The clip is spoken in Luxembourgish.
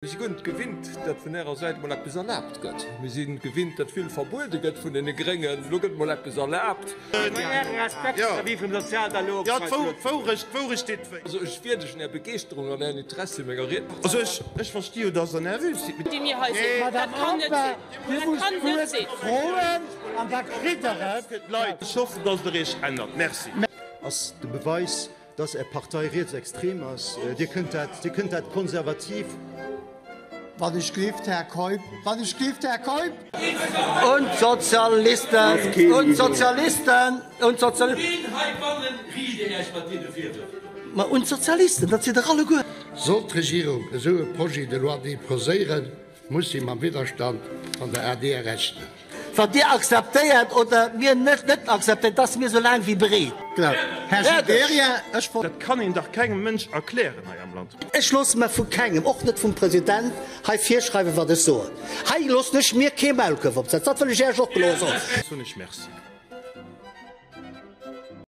Mir si guer net gewinnt, datt vun Ärer Säit emol eppes erlaabt gëtt. Mir si gewinnt, datt vill verbuede gëtt vun deene Gréngen. Elo gëtt emol eppes erlaabt. Also ech wierdegen Är Begeeschterung an Ären Interessi menger Ried. Also ech versti jo, datt Der nervös sidd. Ech hoffen, datt Der Iech ännert. Merci. Ass de Beweis, Dass Är Partei rietsextrem ass. Dir kënnt dat, Dir kënnt dat konservativ. Wann ech glift, Här Keup, wann ech glift, Här Keup! Un d'Sozialisten, un d'Sozialisten, un d'Sozialisten. Ween heibannen riicht een Iech mat deene Virwërf do? Ma un d'Sozialisten, dat sidd Der alleguer. Sollt d'Regierung esou e Projet de loi déposéieren, muss si mam Widderstand van der adr rechnen. Wat Dir akzeptéiert oder mir net net akzeptéiert, dat si mir esou laang wéi breet. Här Gibéryen, ech. Dat kann een dach kengem Mënsch erklären hei am Land. Ech loosse mer vu kengem, och net vum President, hei virschreiwen, wat ech soen. Hei loossen ech mir kee Maulkuerf opsetzen, dat wëll ech Iech och elo soen. Soen ech Merci.